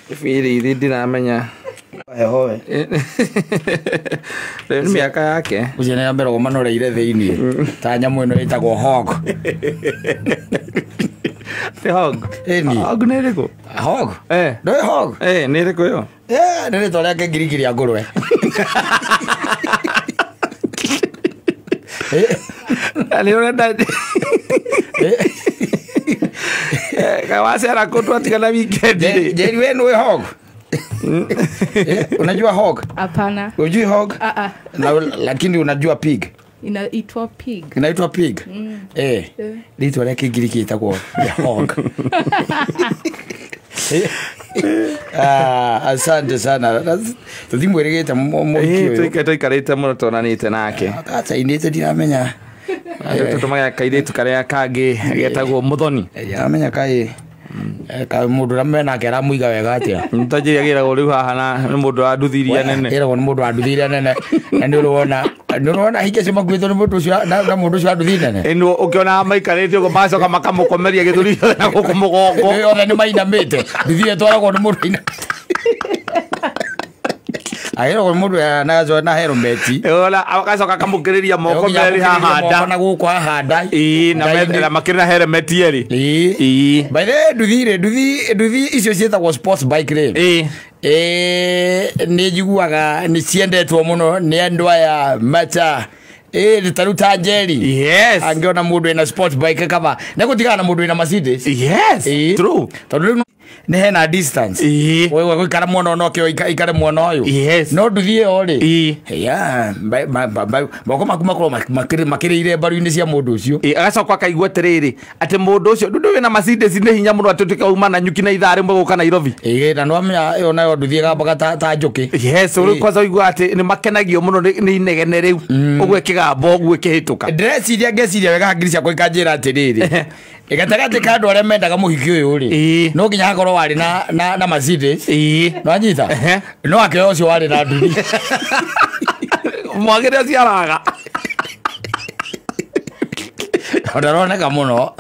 Birithi ndiramenya. Heho we. Rĩu nĩ mĩaka yake. Ũcio nĩ ambere manoreire thĩinĩ ta nyamũ ĩno ĩtagwo hog. Nĩ hog. Ĩni. Hog nĩ ĩrĩkũ? Hog? Eh. Ndũĩ hog? Eh, nĩ ĩrĩkũ ĩyo? Eh, nĩ rĩtwa rĩa kĩngiriki rĩa ngũrwe. Na nĩ ũrenda kaĩ wacera kũ twatigana weekend rĩ? Njeri, we nĩũĩ hog? Unajua hog? Hapana. Hujui hog? Ah ah. Na, lakini unajua pig? Inaitwa pig. Inaitwa pig? Eh. Rĩtwa rĩa kĩngiriki ĩtagwo the hog. Ah, asante sana. Tũthimwĩrĩgĩte mũhiki ũyũ. Tũikarĩte mũno tuonanĩte nake. Acainĩte ndiramenya. Tũtũmaga kairĩtu karĩa kangĩ getagwo Mũthoni. Ndiramenya kaĩ kaĩ mũndũ ũrĩa menake aramũiga wega atĩa. Mũtanjĩria agĩragwo rĩu haha na nĩ mũndũ wa nduthi iria nene. Ĩragwo nĩ mũndũ wa nduthi iria nene. Na nĩ ũrona nĩ ũrona hinga icio makuĩtwo nĩ mũndũ ũcio na mũndũ ũcio wa nduthi nene. Ĩno ũkĩona maikarĩte ũguo magacoka makamũkomeria gĩthũri gĩothe na gũkũ mũgongo. Nĩ othe nĩ mainamĩte. Nduthi ĩyo ĩtwaragwo nĩ mũndũ ina. Agĩragwo nĩ mũndũ na na helmet. Ona agacoka akamũkĩrĩria moko merĩ haha nda. Na gũkũ haha nda. Ĩĩ na makĩrĩ na helmet erĩ. Ĩĩ. Ĩĩ. By the way, nduthi rĩ, nduthi icio ciĩtagwo sports bike rĩ. Ĩĩ. Nĩ njiguaga nĩ ciendetwo mũno nĩ andũ aya mata. Ĩĩ ta rĩu ta Njeri. Yes. Angĩona mũndũ wĩna sports bike kaba nĩ gũtigana na mũndũ wĩna Mercedes. Yes. Ĩĩ. True. Tondũ rĩu nĩ hena distance. Ĩĩ. Wewe gũikara mwena ũyũ nokĩo ikare mwena ũyũ. Yes. No nduthi ĩyo rĩ. Ĩĩ. Yeah, moko maku makorwo makĩrĩire mbaru-inĩ cia mũndũ ũcio. Ĩĩ, agacoka akaigua atĩrĩrĩ atĩ mũndũ ũcio ndundu wĩna Mercedes nĩ hinya mũno atĩ ũtuĩke wauma Nanyuki na ithaa rĩmwe gũka Nairobi. Ĩĩ, na nĩwamenya ĩyo nayo nduthi ĩgambaga ta njũkĩ. Yes, rĩu kwanza ũigua atĩ nĩ makenagio mũno nĩ inegene rĩu ũguo ĩkĩgamba ũguo ĩkĩhĩtũka. Ndĩreciria ngeciria wega hakiri ciakwa ikanjĩra atĩrĩrĩ gatagatĩ ka andũ arĩa mendaga mũhiki ũyũ rĩ Ĩĩ. no nginya hakorwo warĩ na Mercedes. Ĩĩ. Nĩwanyita? No akĩoya ũcio warĩ na nduthi. Mwagĩre ũcio araga. Ndaroneka mũno.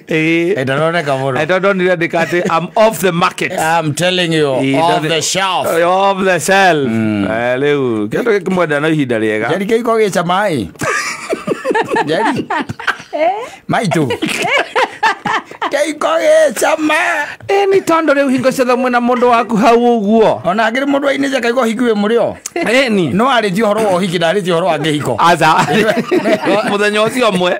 Ĩĩ. Ndaroneka mũno. I don't know ndĩrandĩka atĩ I'm off the market. I'm telling you, off the shelf. Off the shelf. Rĩu kĩndũ gĩkĩmwenda no ihinda rĩega. Njeri kĩhiko gĩcama ĩ. Njeri. Maitũ. Kĩhiko gĩcama. Ĩ nĩ tondũ rĩu hingo ciothe mwĩna mũndũ waku hau ũguo. Ona angĩrĩ mũndũ ainĩte kaigua ũhiki wĩ mũrĩo. Ĩni. No arĩtie ũhoro wa ũhiki ndarĩtie ũhoro wa kĩhiko. Aca. Mũthenya ũcio ũmwe.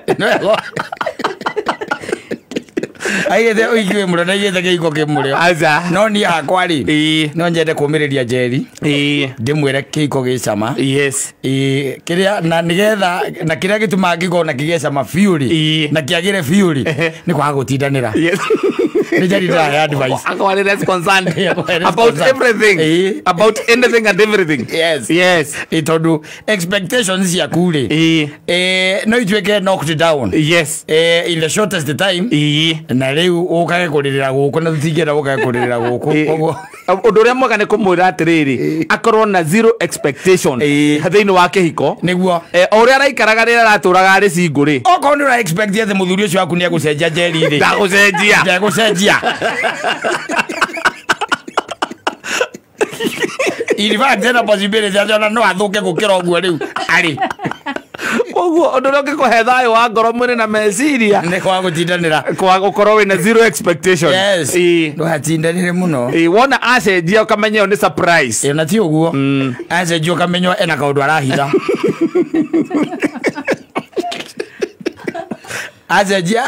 Aigĩte ũhiki wĩ mũrĩo na aigĩte kĩhiko kĩ mũrĩo. Aca. No niĩ hakwa rĩ. Ĩĩ. No nyende kũũmĩrĩria Njeri. Ĩĩ. Ndĩmwĩre kĩhiko gĩcama. Yes. Ĩĩ, kĩrĩa na nĩgetha na kĩrĩa gĩtũmaga kĩkorwo na kĩgĩe cama biũ rĩ. Ĩĩ. Na kĩagĩre biũ rĩ. Nĩ kwaga gũtindanĩra. Yes. Nĩ Njeri ndĩrahe advice. Akorwo arĩ less concerned Akorwo about concerned. everything. Ĩĩ. About anything and everything. Yes. Yes. Ĩ tondũ expectations ciaku rĩ. Ĩĩ. No ituĩke knocked down. Yes. In the shortest time. Ĩĩ. Na rĩu ũkage kũrĩrĩra gũkũ na tũtingĩenda ũkage kũrĩrĩra gũkũ. Ĩĩ. Koguo Ũndũ ũrĩa mwega nĩ kũmwĩra atĩrĩrĩ akorwo na zero expectation Ĩĩ. thĩinĩ wa kĩhiko. Nĩguo. O ũrĩa araikaraga rĩrĩa aratũraga arĩ single rĩ. Okorwo nĩ ũra expect atĩ mũthuri ũcio waku nĩ egũcenjia Njeri rĩ. Ndagũcenjia. Ndegũcenjia. In fact, hena possibility atĩ ona no athũke gũkĩra ũguo rĩu arĩ. Koguo ũndũ ũrĩa ũngĩkũhe thayũ wa ngoro mwĩrĩ na meciria nĩ kwaga gũtindanĩra. Kwaga gũkorwo wĩna zero expectation. Yes. Ĩĩ. Ndũgatindanĩre mũno. Ĩĩ, wona acenjia ũkamenya ĩyo nĩ surprise. Ĩĩ, na ti ũguo. Acenjia ũkamenya ena kaũndũ arahitha. Acenjia.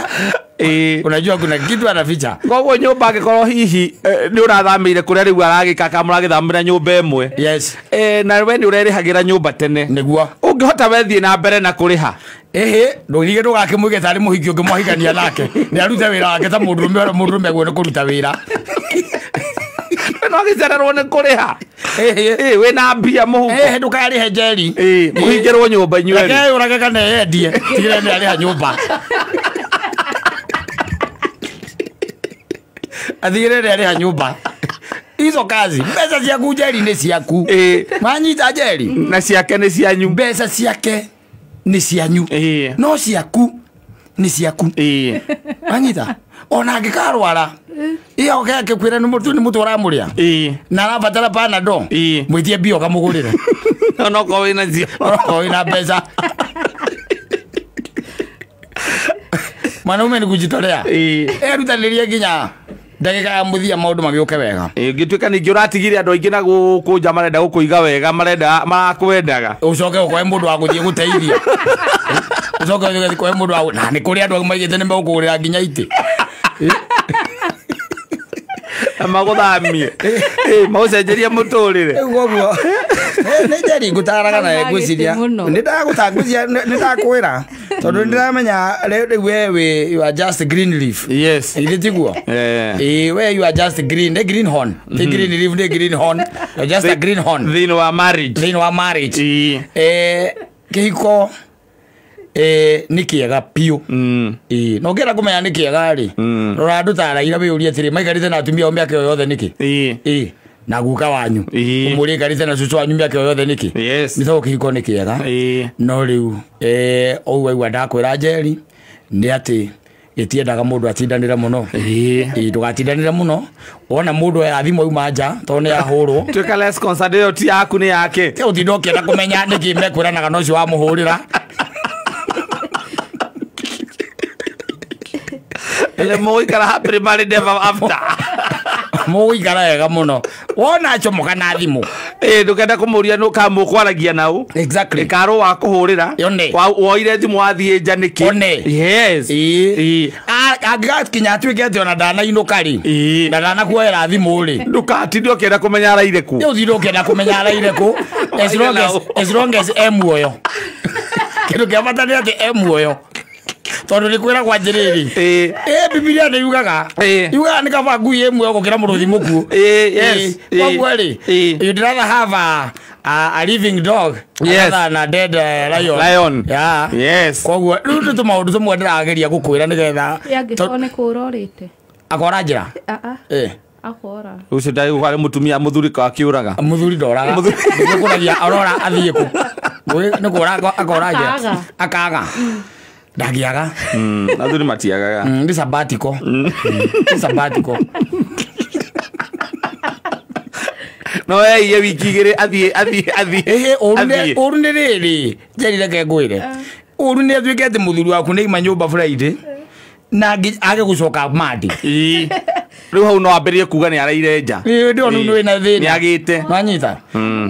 Ĩĩ. Unajua kuna kitu anaficha. Koguo nyũmba angĩkorwo hihi nĩ ũrathamĩire kũrĩa rĩu aragĩka kana mũragĩthamĩra nyũmba ĩmwe. Yes. Na we nĩ ũrerĩhagĩra nyũmba tene. Nĩguo. Ũngĩhota we thiĩ na mbere na kũrĩha. Ĩhĩ, ndũrige ndũgakĩmũige tarĩ mũhiki ũngĩmwahikania nake. Nĩ arute wĩra wake ta mũndũrũme ũrĩa mũndũrũme aguo nĩ kũruta wĩra. No agĩcererwo nĩ kũrĩha. Ĩhĩ. Ĩĩ, wĩna mbia mũhuko. Ĩhĩ, ndũkarĩhe Njeri. Ĩĩ, mũhingĩrwo nyũmba inyuĩ erĩ. Reke ũrage kana eyendie. Tigĩrĩra nĩ arĩha nyũmba. Athigĩrĩre nĩ arĩha nyũmba. Hizo kazi, mbeca ciaku Njeri nĩ ciaku. Ĩĩ. Wanyita Njeri? Na ciake nĩ cianyu. Mbeca ciake nĩ cianyu. Ĩĩ. No ciaku nĩ ciaku. Ĩĩ. Wanyita? Ona angĩkarwara iyo oke akĩkwĩra nĩ mũtu nĩ mũtu ũramũrĩa na arabatara Panadol mwĩtie mbia ũkamũgũrĩre onokorwo wĩna cio onokorwo wĩna mbeca. Mwanaume ni kujitolea. Erutanĩrie nginya ndagĩka ya mũthia maũndũ magĩũke wega. Ũngĩtuĩka ningĩ ũratigire andũ aingĩ na gũkũ nja marenda gũkũiga wega marenda marakwendaga ũcoke ũkoe mũndũ wa gũthiĩ gũteithia ũcoke ũthiĩ kũhe mũndũ wa na nĩ kũrĩ andũ maigĩte nĩ megũkũgũrĩra nginya itĩ na magũthamie magũcenjerie mũtũrĩre. Rĩu koguo nĩ Njeri ngũtaraga nawe ngwĩciria nĩ ndagũtangwĩciria nĩ ndakwĩra tondũ ndĩramenya rĩu we wĩ you are just green leaf. Yes. Ithe tiguo? We you are just green, nĩ green horn. Ti green leaf nĩ green horn. You are just a green horn. Thĩinĩ wa marriage. Thĩinĩ wa marriage. Kĩhiko nĩ kĩega biũ. Na ũngĩenda kũmenya nĩ kĩega rĩ, rora andũ ta Raila wĩyũrie atĩrĩ maikarĩte na atumia ao mĩaka ĩyo yothe nĩkĩ? Na guka wanyu ũmũrĩkarĩte na cũcũ wanyu mĩaka ĩyo yothe nĩkĩ? Nĩ tondũ kĩhiko nĩ kĩega. No rĩu ũguo waigua ndakwĩra Njeri nĩ atĩ gĩtiendaga mũndũ atindanĩre mũno. Ndũgatindanĩre mũno wona mũndũ oya thimũ auma nja tondũ nĩ ahũrwo. Tuĩka less concerned ĩyo ti yaku nĩ yake. Ti ũtinda ũkĩenda kũmenya nĩkĩ mekwĩranaga na ũcio wamũhũrĩra. Ele mũgũikara happily married ever after. Mũgũikara wega mũno wona acomoka na thimũ. Ndũkenda kũmũria nũ kana mũkwaragia nau. Exactly. Karwo wa kũhũrĩra woire thimũ wathiĩ nja nĩkĩ? One. Yes. Angĩgakinya atuĩke atĩ ona ndanainũka rĩ na ndanakuoera thimũ rĩ ndũgatinde ũkĩenda kũmenya araire kũ. Ũtinde ũkĩenda kũmenya araire kũ as long as e muoyo. Kĩndũ kĩa bata nĩ atĩ e muoyo. Tondũ nĩ kwĩragwo atĩrĩrĩ Bibilia nĩ yugaga yugaga nĩ kaba ngui ĩ muoyo gũkĩra mũrũthi mũkuũ. Koguo rĩ you'd rather have a living dog rather than a dead lion. Yeah. Yes. Koguo rĩu nĩ tũmaũndũ tũmwe ndĩrageria gũkwĩra nĩgetha angĩkorwo nĩ kũũra ũrĩte akora njĩra akora ũcio ndagĩũka mũtumia mũthuri ka akĩũraga mũthuri ndoraga nĩkũragia arora athiĩ kũ nĩ kũra akora njĩra akaga ndagiaga. Athuri matiagaga. Nĩ sabatiko. Nĩ sabatiko. No eiye wiki igĩrĩ athiĩ athiĩ athiĩ. Ũru nĩ rĩrĩ Njeri reke ngwĩre ũru nĩ atuĩke atĩ mũthuri waku nĩ aima nyũmba Friday na age gũcoka Monday. Rĩu hau no ambĩrĩrie kuga nĩ araire nja. Ndĩrona nĩ wĩna thĩna. Nĩ agĩte. Nwanyita.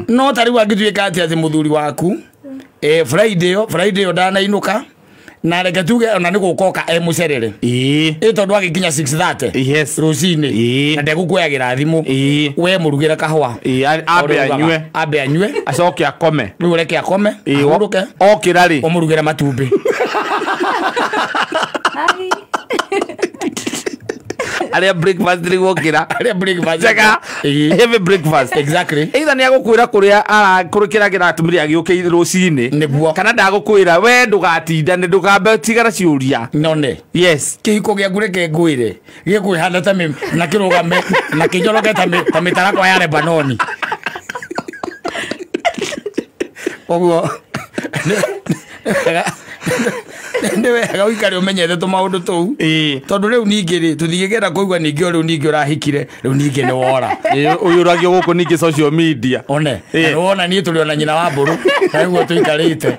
No ta rĩu angĩtuĩka atĩ mũthuri waku Friday ĩyo ndanainũka na reke tuge ona nĩ gũkoka e mũcerere ĩ tondũ agĩkinya 6:30 yes rũcinĩ na ndegũkuoyagĩra thimũ we mũrugĩre kahũa ambe anyue ambe anyue acoke akome rĩu reke akome ahurũke okĩra rĩ ũmũrugĩre matumbĩ. Arĩa breakfast rĩu okĩra arĩa breakfast njega heavy breakfast. Exactly. Either nĩ agũkwĩra kũrĩa kĩrĩa kĩratũmire agĩũke rũcinĩ nĩguo kana ndagũkwĩra we ndũgatindane ndũkambe tigara ciũria none. Yes. Kĩhiko gĩaku reke ngwĩre gĩkwĩhanda ta na kĩrũgame na kĩnyoroke ta mĩtarakwa ya Lebanoni. Koguo nĩ wega ũikare ũmenyete tũmaũndũ tũu tondũ rĩu ningĩ rĩ tũtingĩkenda kũigua ningĩ o rĩu ningĩ ũrahikire rĩu ningĩ nĩ wora ũyũragio gũkũ ningĩ social media one na wona niĩ tũrĩ ona nyina wa mbũrũ na nĩguo tũikarĩte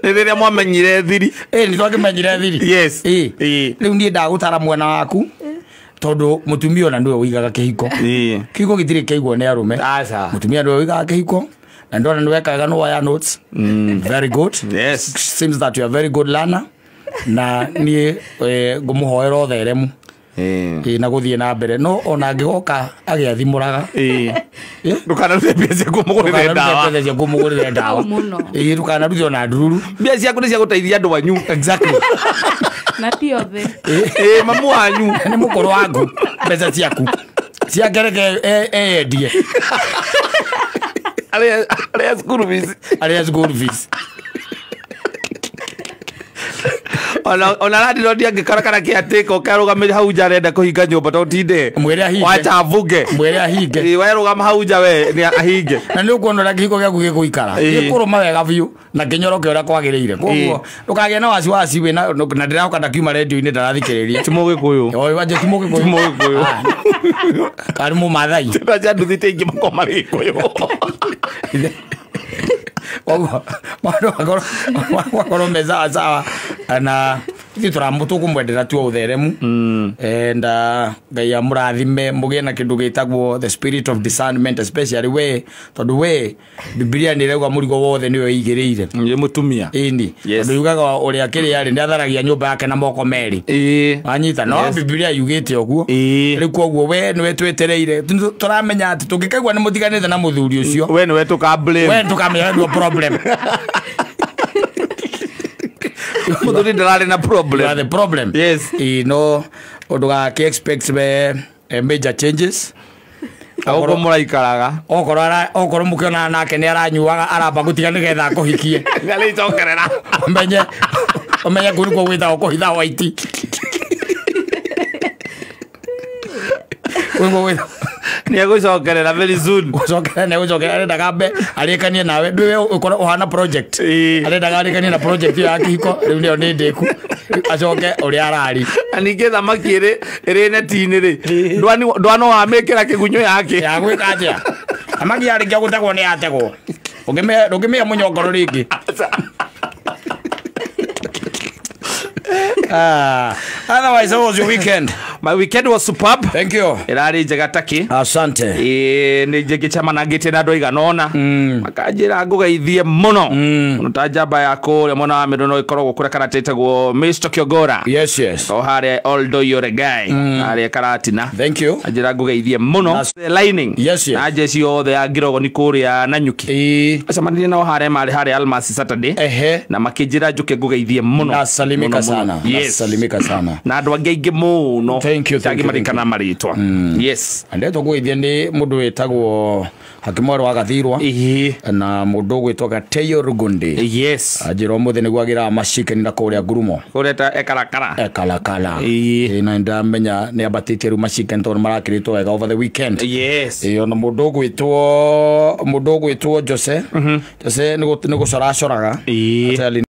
nĩ rĩrĩa mwamenyire thiri nĩ twakĩmenyire thiri. Yes. Rĩu niĩ ndagũtara mwena waku tondũ mũtumia ona nĩwe ũigaga kĩhiko. Kĩhiko gĩtirĩ kĩaigwo nĩ arũme. Mũtumia nĩwe ũigaga kĩhiko. Na ndona nĩ wekaga nĩ woya notes. Very good. Yes. Seems that you are very good learner. Na niĩ ngũmũhoera ũtheremu na gũthiĩ na mbere no ona angĩgoka agĩathimũraga ndũkanarute mbia ciaku mũgũrĩre ndawa. Mbia ciaku mũgũrĩre ndawa. Ndũkanarute ona ndururu. Mbia ciaku nĩ cia gũteithia andũ anyu. Exactly. Na ti othe. Mamu wanyu nĩ mũkũrũ waku mbeca ciaku ciake reke eyendie. Arĩa school fees. Arĩa school fees. Ona landlord angĩkora kana caretaker ũkarũgamĩrĩra hau nja arenda kũhinga nyũmba to tinde. Mwĩre ahinge. Wacha avuge. Mwĩre ahinge. We rũgama hau nja we nĩ ahinge. Na nĩ ũkuona ũrĩa kĩhiko gĩaku gĩgũikara. Gĩkũrũma wega biũ na kĩnyoroke ũrĩa kwagĩrĩire. Koguo ndũkagĩe na wasiwasi wĩna na ndĩrahoka ndakiuma redio-inĩ ndarathikĩrĩria. Ti Mũgĩkũyũ. Oi wanje ti Mũgĩkũyũ. Ti Mũgĩkũyũ. Karĩ Mũmathai. Tũraja nduthi ingĩ makoma Gĩkũyũ. Koguo maũndũ makorwo me sawa sawa na ithuĩ tũkũmwendera tu ũtheremu and Ngai amũrathime mũgĩe na kĩndũ gĩtagwo the spirit of discernment, especially we tondũ we Bibilia nĩ ĩrauga mũrigo wothe nĩwe ĩigĩrĩire. Nĩ mũtumia. Ĩni. Yes. Tondũ yugaga ũrĩa kĩrĩa rĩ nĩatharagia nyũmba yake na moko merĩ. Wanyita no Bibilia yugĩte ũguo. Rĩu koguo we nĩwe twetereire tũramenya atĩ tũngĩkaigua nĩ mũtiganĩte na mũthuri ũcio we nĩwe tũka blame. We tũkamenya nĩwe problem. Mũthuri ndararĩ na problem. You are the problem. Yes. No ndũgakĩ expect major changes. Okorwo mũraikaraga. Okorwo mũkĩonana nake nĩ aranyuaga aramba gũtiga nĩgetha akũhikie. Nĩarĩcokerera. Ũmenye kũu nĩkuo gwĩtagwo kũhitha white. Nĩ egũcokerera very soon. Gũcokerera nĩ egũcokerera arendaga ambe arĩkanie nawe ndũĩ ũkorwo ũhana project. Arendaga arĩkanie na project ĩyo ya kĩhiko rĩu nĩyo nĩ ndĩku acoke ũrĩa arari. Na ningĩ thamaki ĩrĩ neti-inĩ rĩ ndwano wamĩkĩra kĩgunyũ yake. Ya gwĩka atĩa? Thamaki yarĩkia gũtegwo nĩ yategwo. Ndũngĩmĩhe mũnyongoro rĩngĩ. Otherwise, how was your weekend? My weekend was superb. Thank you. Irari njega taki. Asante. Nĩ ngĩcemanangĩtie na andũ aigana ũna. Makanjĩra ngũgeithie mũno. Mũno ta njamba ya kũrĩa mwena wa Mĩrũ no ĩkoragwo kũrĩa Karate ĩtagwo Mr. Kiogora. Yes, yes. O harĩa Oldo Yoregai. Harĩa Karatina. Thank you. Anjĩra ngũgeithie mũno. Lining. Yes, yes. Na jeshi yothe ya Ngirogoni kũrĩa Nanyuki. Acemanirie nao harĩa marĩ harĩa Almasi Saturday. Na makĩnjĩra njũke ngũgeithie mũno. Nasalimika sana. Yes. Nasalimika sana. Na andũ angĩ aingĩ mũno. Thank you, thank you. Marikana marĩtwa. Yes. Andetwo gwithia nĩ mũndũ wĩtagwo Hakimwaro wa Gathirwa na mũndũ ũgwĩtwo Gateyo Rugundi. Yes. Anjĩra ũmũthĩ nĩguo agĩraga macikeni na kũrĩa Ngurumo. Kũrĩa ta Ekarakara. Ekarakara. Na ndamenya nĩ ambatĩtie rĩu macikeni tondũ marakĩrĩtwo wega over the weekend. Yes. Ona mũndũ ũgwĩtwo Jose. Jose nĩ gũcoracoraga.